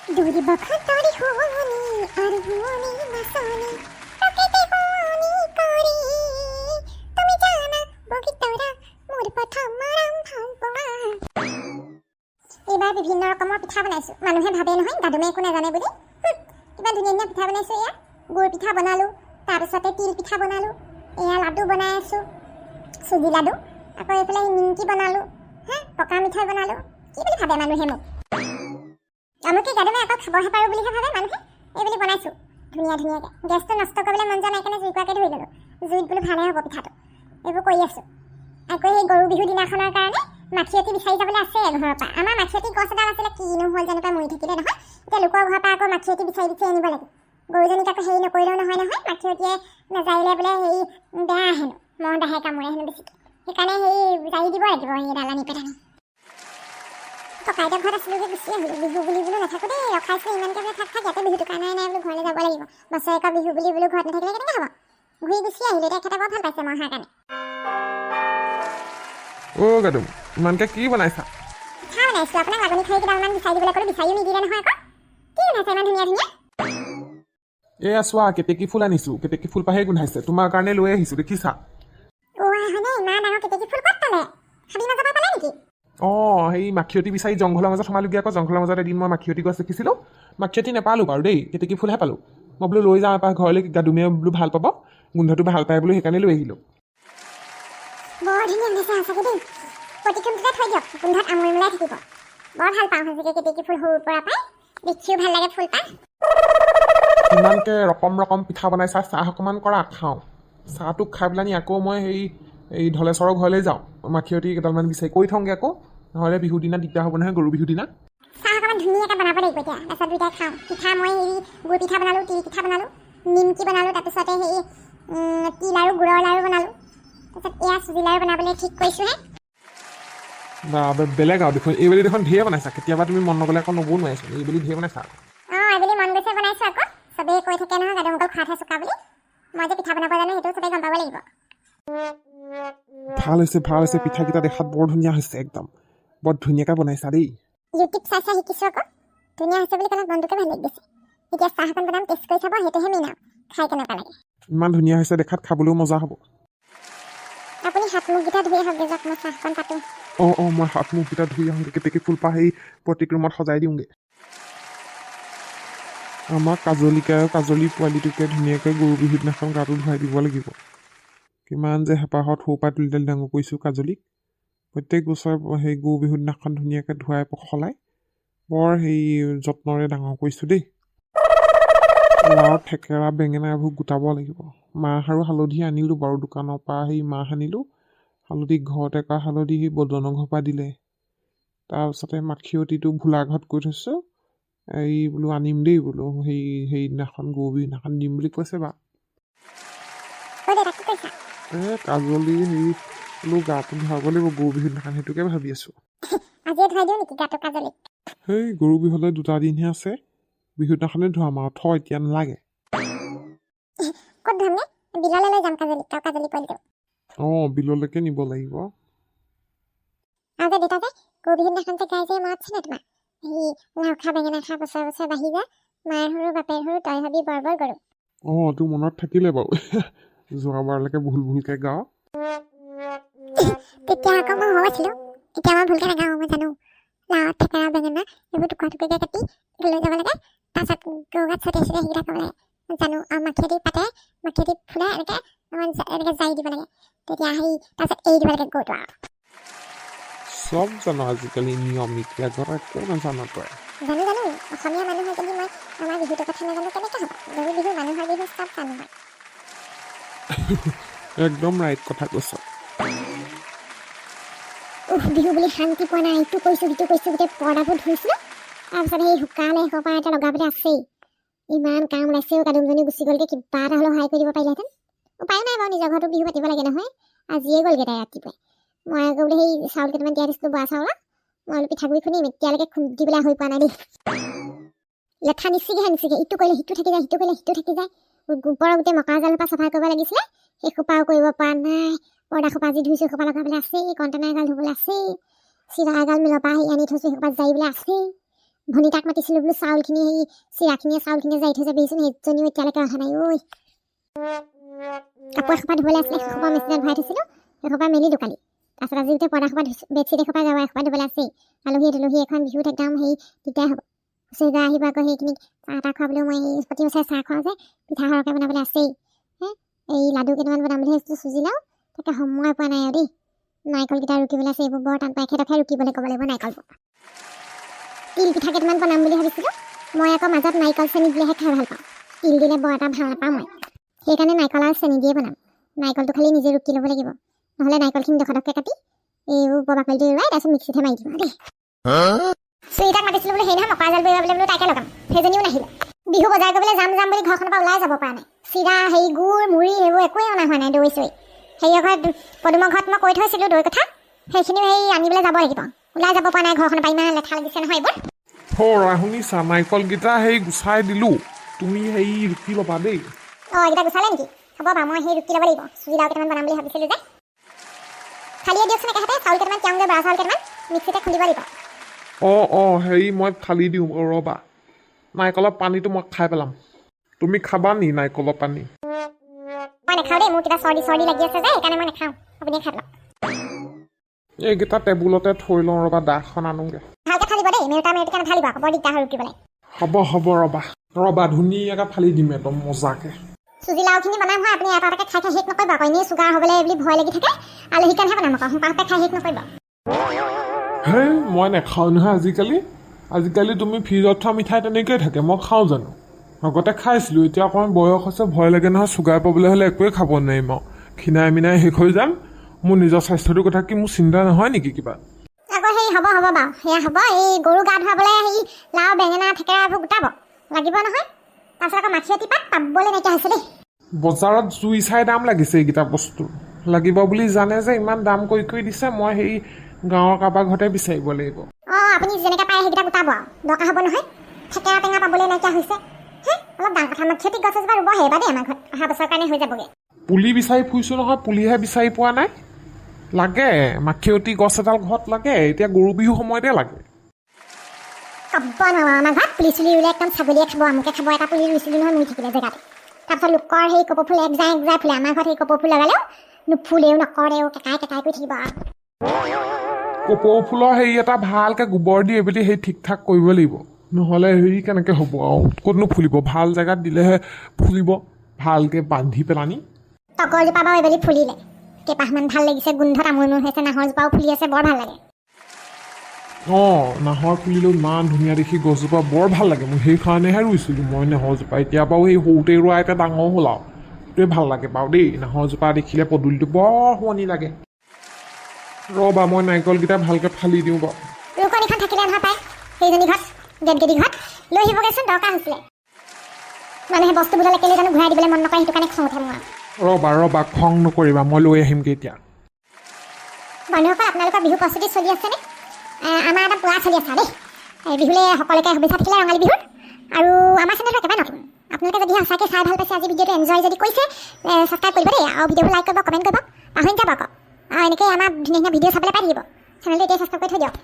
দূৰ বসন্তৰি শুৱনি আৰু শুৱনি নাচনি, প্ৰকৃতি শুৱনি কৰি। তুমি জানা বগীতৰা, মোৰ প্ৰথম মৰম ভাল পোৱা। এইবাৰ বিভিন্ন ৰকমৰ পিঠা বনাইছোঁ। মানুহে ভাবে নহয় গাদুমে একো নাজানে বুলি। কিমান ধুনীয়া ধুনীয়া পিঠা বনাইছোঁ। এয়া গুৰ পিঠা বনালোঁ, তাৰপিছতে তিল পিঠা বনালোঁ, এয়া লাডু বনাই আছোঁ, চুজি লাডু। আকৌ এইফালে নিমকি বনালোঁ, হা পকা মিঠাই বনালোঁ। কি বুলি ভাবে মানুহে মোক? আমুকি গাদুমে আকৌ খাবহে পাৰোঁ বুলিহে ভাবে মানুহে। এইবুলি বনাইছোঁ ধুনীয়া ধুনীয়াকৈ। গেছটো নষ্ট কৰিবলৈ মন যোৱা নাই কাৰণে জুইকুৰাকে ধৰি ল'লোঁ। জুইত বোলো ভালহে হ'ব পিঠাটো। এইবোৰ কৰি আছোঁ। আকৌ সেই গৰু বিহু দিনাখনৰ কাৰণে মাখিয়তী বিচাৰি যাবলৈ আছে ঘৰৰ পৰা। আমাৰ মাখিয়তী গছ এডাল আছিলে, কিনো হ'ল জানো পাই, মৰি থাকিলে নহয়। এতিয়া লোকৰ ঘৰৰ পৰা আকৌ মাখিয়তী বিচাৰি বিচাৰি আনিব লাগে। গৰুজনীক আকৌ হেৰি নকৰিলেও নহয় নহয়, মাখিয়তীয়ে নাজাৰিলে বোলে হেৰি বেয়া হেনো, মহ দাহে কামোৰে হেনো বেছিকৈ। সেইকাৰণে সেই জাৰি দিব লাগিব সেইডাল আনি পেলানি। ককাইদেউ ঘৰত আছিলোগৈ, গুচি আহিলোঁ। বিহু বুলি বোলো নাথাকোঁ দেই, ৰখাইছোঁ ইমানকৈ বোলে থাক থাক, ইয়াতে বিহুটোৰ কাৰণে নাই বোলো, ঘৰলৈ যাব লাগিব। বছৰেকৰ বিহু বুলি বোলো ঘৰত নাথাকিলে কেনেকৈ হ'ব? ঘূৰি গুচি আহিলোঁ। এতিয়া এখেতে বৰ ভাল পাইছে মই অহাৰ কাৰণে। অ' গাদুম, ইমানকৈ কি বনাইছা? পিঠা বনাইছোঁ। আপোনাক লাগনি খাৰি কেইডালমান বিচাৰি দিবলৈ ক'লো, বিচাৰিও নিদিলে নহয় আকৌ। কি বনাইছে ইমান ধুনীয়া ধুনীয়া? এয়া চোৱা, কেতেকী ফুল আনিছোঁ। কেতেকী ফুল পাহে গোন্ধাইছে, তোমাৰ কাৰণে লৈ আহিছোঁ, দেখিছা? অ' হয়নে? ইমান ডাঙৰ কেতেকী ফুল ক'ত পালে? হাবি মাজৰ পৰা পালে নেকি? অঁ, সেই মাখিয়তী বিচাৰি জংঘলৰ মাজত সোমালোগৈ আকৌ। জংঘলৰ মাজত এদিন মই মাখিয়তী গছ দেখিছিলোঁ। মাখিয়তী নাপালোঁ বাৰু দেই, কেতেকী ফুলহে পালোঁ। মই বোলো লৈ যাওঁ এপাক ঘৰলৈ, গাদুমে বোলো ভাল পাব, গোন্ধটো ভাল পায় বোলো, সেইকাৰণে লৈ আহিলোঁ। বৰ ধুনীয়া গোন্ধাইছে সঁচাকৈ দেই। প্ৰতিটো থৈ দিয়ক, গোন্ধত আমৰি মলাই থাকিব। বৰ ভাল পাওঁ সঁচাকৈ কেতেকী ফুল সৰুৰ পৰা পাই। দেখিও ভাল লাগে ফুলপাহ। ইমানকৈ ৰকম ৰকম পিঠা বনাইছা, চাহ অকণমান কৰা, খাওঁ। চাহটো খাই পেলানি আকৌ মই সেই এই ধলেশ্বৰৰ ঘৰলৈ যাওঁ, মাখিয়তী কেইডালমান বিচাৰি কৰি থওঁগৈ আকৌ, নহ'লে বিহুৰ দিনা দিগদাৰ হ'ব নহয়, গৰু বিহুৰ দিনা। চাহ অকণমান ধুনীয়াকৈ বনাব লাগিব এতিয়া, তাৰপিছত দুইটাই খাওঁ। পিঠা মই হেৰি গুৰ পিঠা বনালোঁ, তিল পিঠা বনালোঁ, নিমকি বনালোঁ, তাৰপিছতে হেৰি তিল আৰু গুৰৰ লাড়ু বনালোঁ। তাৰপিছত এয়া চুজি লাড়ু বনাবলৈ ঠিক কৰিছোঁহে। বা, বেলেগ আৰু দেখোন। এইবেলি দেখোন ঢেৰ বনাইছা। কেতিয়াবা তুমি মন নগ'লে আকৌ নবনোৱাইচোন, এইবেলি ঢেৰ বনাইছা আকৌ। অঁ, এইবেলি মন গৈছে বনাইছোঁ আকৌ। চবেই কৈ থাকে নহয় গাদুম অকল খোৱাতহে চোকা বুলি। মই যে পিঠা বনাব জানো, সেইটো চবেই গম পাব লাগিব। ভাল হৈছে, ভাল হৈছে। পিঠাকেইটা দেখাত বৰ ধুনীয়া হৈছে একদম। বৰ ধুনীয়াকৈ বনাইছা দেই। ইউটিউব চাই চাই শিকিছোঁ আকৌ। ধুনীয়া হৈছে বুলি ক'লে মনটোকে ভাল লাগি গৈছে। এতিয়া চাহ অকণ বনাম, টেষ্ট কৰি চাব, সেইটোহে মেইন আৰু, খাই কেনেকুৱা লাগে। ইমান ধুনীয়া হৈছে দেখাত, খাবলৈও মজা হ'ব। আপুনি হাত মুখকেইটা ধুই আহকগৈ যাওক, মই চাহকণ পাতোঁ। অঁ, মই হাত মুখকেইটা ধুই আহোঁগৈ। কেতেকী ফুলপাহ সেই প্ৰতীক ৰুমত সজাই দিওঁগৈ। আমাৰ কাজলিকে আৰু কাজলি পোৱালিটোকে ধুনীয়াকৈ গৰু বিহুৰ দিনাখন গাটো ধুৱাই দিব লাগিব। কিমান যে হেঁপাহত সৰুৰ পৰা তুলি তালি ডাঙৰ কৰিছোঁ কাজলিক। প্ৰত্যেক বছৰে সেই গৰু বিহুৰ দিনাখন ধুনীয়াকৈ ধুৱাই পখলাই বৰ সেই যত্নৰে ডাঙৰ কৰিছোঁ দেই। লাও, থেকেৰা, বেঙেনা এইবোৰ গোটাব লাগিব। মাহ আৰু হালধি আনিলোঁ বাৰু দোকানৰ পৰা। সেই মাহ আনিলোঁ, হালধি ঘৰতে কৰা হালধি সেই বদনৰ ঘৰৰ পৰা দিলে। তাৰপিছতে মাখিয়তীটো ভোলা ঘৰত কৈ থৈছোঁ, এই বোলো আনিম দেই বোলো, সেইদিনাখন গৰু বিহুৰ দিনাখন দিম বুলি কৈছে বা। অ' দেউতা, কি কৰিছা? এই কাজলি হেৰি বোলো গাটো ধুৱাব লাগিব গৰু বিহুৰ দিনাখন, সেইটোকে ভাবি আছোঁ। আজিয়ে ধুৱাই দিওঁ নেকি গাটো কাজলিক? সেই গৰু বিহুলৈ দুটা দিনহে আছে, বিহুৰ দিনাখনে ধুৱাম আৰু, থ, এতিয়া নালাগে। ক'ত ধুৱাম নে? বিললৈ লৈ যাম কাজলিক আৰু কাজলি পোৱালিটো। অঁ, বিললৈকে নিব লাগিব। আৰু যে দেউতা যে গৰু বিহুৰ দিনাখন যে গাই যে, মনত আছে নাই তোমাৰ? হেৰি, লাও খা বেঙেনা খা বছৰে বছৰে বাঢ়ি যা, মাৰ সৰু বাপেৰ সৰু তই হবি বৰ বৰ গৰু। অঁ, তোৰ মনত থাকিলে বাৰু, যোৱাবাৰলৈকে ভুল ভুলকৈ গাওঁ। তেতিয়া আকৌ মই সৰু আছিলোঁ, এতিয়া মই ভুলকৈ নাগাওঁ, মই জানো। লাও, থেকেৰা, বেঙেনা এইবোৰ টুকুৰা টুকুৰিকৈ কাটি লৈ যাব লাগে, তাৰপাছত গৰু গাত ছটিয়াই ছটিয়াই সেইকেইটা ক'ব লাগে, জানো। আৰু মাখিয়তী পাতে মাখিয়তী ফুলে এনেকৈ অকণমান এনেকৈ জাৰি দিব লাগে, তেতিয়া সেই তাৰপিছত এৰি দিব লাগে গৰুটো আৰু। চব জান আজিকালি নিয়ম নীতি, আগত একো নাজান তই। জানো জানো, অসমীয়া মানুহে যদি মই আমাৰ বিহুটোৰ কথা নাজানো কেনেকৈ হ'ব? গৰু বিহু, মানুহৰ বিহু চব জানো মই। একদম ৰাইট কথা কৈছ। উফ, বিহু বুলি শান্তি পোৱা নাই। ইটো কৰিছোঁ, সিটো কৰিছোঁ, গোটেই পৰ্দাবোৰ ধুইছিলোঁ, তাৰপিছত সেই শুকালে, সেইসোপা এটা লগাবলৈ আছেই। ইমান কাম ওলাইছে। কাদুমজনী গুচি গ'লগৈ, কিবা এটা হ'লেও সহায় কৰি দিব পাৰিলেহেঁতেন। উপায়ো নাই বাৰু, নিজৰ ঘৰতো বিহু পাতিব লাগে নহয়। আজিয়ে গ'লগৈ তাই ৰাতিপুৱাই। মই আকৌ বোলে সেই চাউল কেইটামান তিয়াই দিছিলোঁ, বৰা চাউলৰ, মই বোলো পিঠাগুড়ি খুন্দিম। এতিয়ালৈকে খুন্দি পেলাই হৈ পোৱা নাই দেই। লেঠা নিচিগেহে নিচিগে, ইটো কৰিলে সিটো থাকি যায়, সিটো কৰিলে সিটো থাকি যায়। গোবৰৰ গোটেই মকা জালৰ পৰা চাফা কৰিব লাগিছিলে, সেই সোপাও কৰিব পৰা নাই। পৰ্দা সোপা আজি ধুইছোঁ, সোপা লগাবলৈ আছেই। কণ্টেইনাৰ এগাল ধুবলৈ আছেই। চিৰা এগাল মিলৰ পৰা আহি আনি থৈছোঁ, সেইসোপা জাৰিবলৈ আছেই। ভনীতাক মাতিছিলোঁ বোলো, চাউলখিনি সেই চিৰাখিনিয়ে চাউলখিনিয়ে জাৰি থৈ যাবিচোন, সেইজনীও এতিয়ালৈকে অহা নাই ঐ। কাপোৰ এসোপা ধুবলৈ আছিলে, সেইসোপা মেচিনত ভৰাই থৈছিলোঁ, সেইসোপা মেলিলোঁ কালি। তাৰপিছত আজি গোটেই পৰ্দা সোপা ধুইছোঁ, বেডশ্বীট এসোপা, গাৰু এসোপা ধুবলৈ আছেই। আলহী দুলহী এখন বিহুত একদম সেই দিগদাৰ হ'ব। হুঁচৰি গাই আহিব আকৌ, সেইখিনিক চাহ তাহ খুৱাবলৈও মই প্ৰতি বছৰে চাহ খুৱাওঁ যে, পিঠা সৰহকৈ বনাবলৈ আছেই। হে এই লাডু কেইটামান বনাম বুলি ভাবিছিলোঁ, চুজি লাও, তাকে সময় পোৱা নাই আৰু দেই। নাৰিকলকেইটা ৰুকিবলৈ আছে, এইবোৰ বৰ টান পায়, এখেতকহে ৰুকিবলৈ ক'ব লাগিব নাৰিকলবোৰ। তিল পিঠা কেইটামান বনাম বুলি ভাবিছিলোঁ মই আকৌ, মাজত নাৰিকল চেনি দিলেহে খাই ভাল পাওঁ, তিল দিলে বৰ এটা ভাল নাপাওঁ মই। সেইকাৰণে নাৰিকল আৰু চেনি দিয়ে বনাম। নাৰিকলটো খালি নিজে ৰুকি ল'ব লাগিব, নহ'লে নাৰিকলখিনি ডোখৰ ডোখৰকৈ কাটি এইবোৰ বাকলিটো এৰুৱাই তাৰপিছত মিক্সিতহে মাৰি দিম আৰু দেই। চুইতাক মাতিছিলোঁ বোলো, সেই নহয় মকৰা জাল বৈয়াবলৈ বোলো তাইকে লগাম, সেইজনীও নাহিলে। বিহু বজাৰ কৰিবলৈ যাম যাম বুলি ঘৰখনৰ পৰা ওলাই যাব পৰা নাই। চিৰা, হেৰি গুৰ, মুড়ি সেইবোৰ একোৱেই অনা হোৱা নাই। দৈ চৈ হেৰিয়ৰ ঘৰত, পদুমৰ ঘৰত মই কৈ থৈছিলোঁ দৈ কথা, সেইখিনিও সেই আনিবলৈ যাব লাগিব। ওলাই যাব পৰা নাই ঘৰখনৰ পৰা, ইমান লেঠা লাগিছে নহয় এইবোৰ। হৰা শুনিছা, নাৰিকলকেইটা সেই গুচাই দিলোঁ, তুমি সেই ৰুকি ল'বা দেই। অঁ, এইকেইটা গুচালে নেকি? হ'ব বাৰু, মই সেই ৰুকি ল'ব লাগিব। চুজি লাও কেইটামান বনাম বুলি ভাবিছিলোঁ যে। ফালিয়ে দিয়কচোন একেহাতে। চাউল কেইটামান তিয়াওঁগৈ, বৰা চাউল কেইটামান মিক্সিতে খুন্দিব লাগিব। অঁ, হেৰি মই ফালি দিওঁ ৰ'বা। নাৰিকলৰ পানীটো মই খাই পেলাম। তুমি খাবা নি নাৰিকলৰ পানী? মই নাখাওঁ দেই, মোৰ কিবা চৰ্দি চৰ্দি লাগি আছে যে, সেইকাৰণে মই নাখাওঁ। আপুনিয়ে খাই পেলাওক। এইকেইটা টেবুলতে থৈ লওঁ ৰ'বা, দাখন আনোগৈ। ভালকৈ ফালিব দেই, মেৰুটা মেৰুটিকে নাফালিব আকৌ, বৰ দিগদাৰ হয় ৰুকিবলৈ। হ'ব হ'ব, ৰ'বা ৰ'বা, ধুনীয়াকৈ ফালি দিম একদম মজাকৈ। চুজি লাওখিনি বনাম হয়, আপুনি এটা এটাকৈ খাই খাই শেষ নকৰিব আকৌ। এনেই চুগাৰ হ'বলৈ বুলি ভয় লাগি থাকে। আলহী কাৰণেহে বনাম আকৌ, সোপা সোপাই খাই শেষ নকৰিব। হেই, মই নাখাওঁ নহয় আজিকালি। আজিকালি তুমি ফ্ৰিজত থোৱা মিঠাই তেনেকৈয়ে থাকে, মই খাওঁ জানো? আগতে খাইছিলোঁ, এতিয়া অকণমান বয়স হৈছে, ভয় লাগে নহয়। চুগাৰ পাবলৈ হ'লে একোৱে খাব নোৱাৰিম আৰু, খীনাই মিনাই শেষ হৈ যাম। মোৰ নিজৰ স্বাস্থ্যটোৰ কথা কি মোৰ চিন্তা নহয় নেকি কিবা? আকৌ সেই হ'ব হ'ব বাৰু, সেয়া হ'ব। এই গৰু গা ধুৱাবলৈ সেই লাও, বেঙেনা, থেকেৰা এইবোৰ গোটাব লাগিব নহয়। তাৰপিছত আকৌ মাখিয়তী পাত পাবলৈ নাইকিয়া হৈছে দেই। বজাৰত জুই চাই দাম লাগিছে এইকেইটা বস্তু। লাগিব বুলি জানে যে ইমান দাম কৰি কৰি দিছে। মই সেই গাঁৱৰ কাৰোবাৰ ঘৰতে বিচাৰিব লাগিব। অঁ, আপুনি যেনেকৈ পাৰে সেইকেইটা গোটাব আৰু, দৰকাৰ হ'ব নহয়। থেকেৰা টেঙা পাবলৈ নাইকিয়া হৈছে। হে অলপ ডাঙৰ কথা, মাখিয়তী গছ এজোপা ৰুব সেইবা দেই আমাৰ ঘৰত, অহা বছৰৰ কাৰণে হৈ যাবগৈ। পুলি বিচাৰি ফুৰিছোঁ নহয়, পুলিহে বিচাৰি পোৱা নাই। লাগে মাখিয়তী গছ এডাল ঘৰত লাগে, এতিয়া গৰু বিহু সময়তে লাগে। ক'ব নোৱাৰো, আমাৰ ঘৰত পুলি চুলি ৰুলে একদম ছাগলীয়ে খাব, আমুকে খাব। এটা পুলি ৰুইছিলোঁ নহয়, মৰি থাকিলে জেগাতে। তাৰপিছত লোকৰ সেই কপৌ ফুল এক জাই এক জাই ফুলে, আমাৰ ঘৰত সেই কপৌ ফুল লগালেও নুফুলেও নকৰেও, কেকাই কেকাই কৰি থাকিব আৰু। কপৌ ফুলৰ হেৰি এটা ভালকে গোবৰ দি এইবুলি সেই ঠিক ঠাক কৰিব লাগিব, নহ'লে হেৰি কেনেকৈ হ'ব আৰু? ক'তনো ফুলিব? ভাল জেগাত দিলেহে ফুলিব, ভালকে বান্ধি পেলানি। তগৰজোপা বাৰু এইবেলি ফুলিলে কেইপাহমান, ভাল লাগিছে, গোন্ধত আমোল মোৰ হৈছে। নাহৰজোপাও ফুলি আছে, বৰ ভাল লাগে। অঁ, নাহৰ ফুলিলেও ইমান ধুনীয়া দেখি গছজোপা, বৰ ভাল লাগে মোৰ। সেইকাৰণেহে ৰুইছিলোঁ মই নাহৰজোপা। এতিয়া বাৰু সেই সৰুতে ৰোৱা এতিয়া ডাঙৰ হ'ল আৰু, সেইটোৱে ভাল লাগে বাৰু দেই। নাহৰজোপা দেখিলে পদূলিটো বৰ শুৱনি লাগে। ৰ'বা, মই নাৰিকলকেইটা ভালকৈ ফালি দিওঁ বাৰু। ৰুকনিখন থাকিলে নহয় পাই সেইজনী ঘৰত, গেদগেদি ঘৰত লৈ আহিবগৈচোন, দৰকাৰ হৈছিলে। মানুহে বস্তুবোৰ ল'লে কেলৈ জানো ঘূৰাই দিবলৈ মন নকৰে, সেইটো কাৰণে খং উঠে মোৰ আৰু। ৰ'বা ৰ'বা, খং নকৰিবা, মই লৈ আহিমগৈ এতিয়া। বন্ধুসকল, আপোনালোকৰ বিহু প্ৰস্তুতি চলি আছেনে? আমাৰ এটা পুৰা চলি আছে দেই। এই বিহুলৈ সকলোকে শুভেচ্ছা থাকিলে ৰঙালী বিহুৰ। আৰু আমাৰ চেনেলটো একেবাৰে নতুন, আপোনালোকে যদি সঁচাকৈ চাই ভাল পাইছে, আজি ভিডিঅ'টো এনজয় যদি কৰিছে, ছাবস্ক্ৰাইব কৰিব দেই আৰু ভিডিঅ'বোৰ লাইক কৰিব, কমেণ্ট কৰিব, পাহৰি নাযাব আকৌ। আৰু এনেকৈ আমাৰ ধুনীয়া ধুনীয়া ভিডিঅ' চাবলৈ পাই থাকিব। চেনেলটো এতিয়াই ছাবস্ক্ৰাইব কৰি থৈ দিয়ক।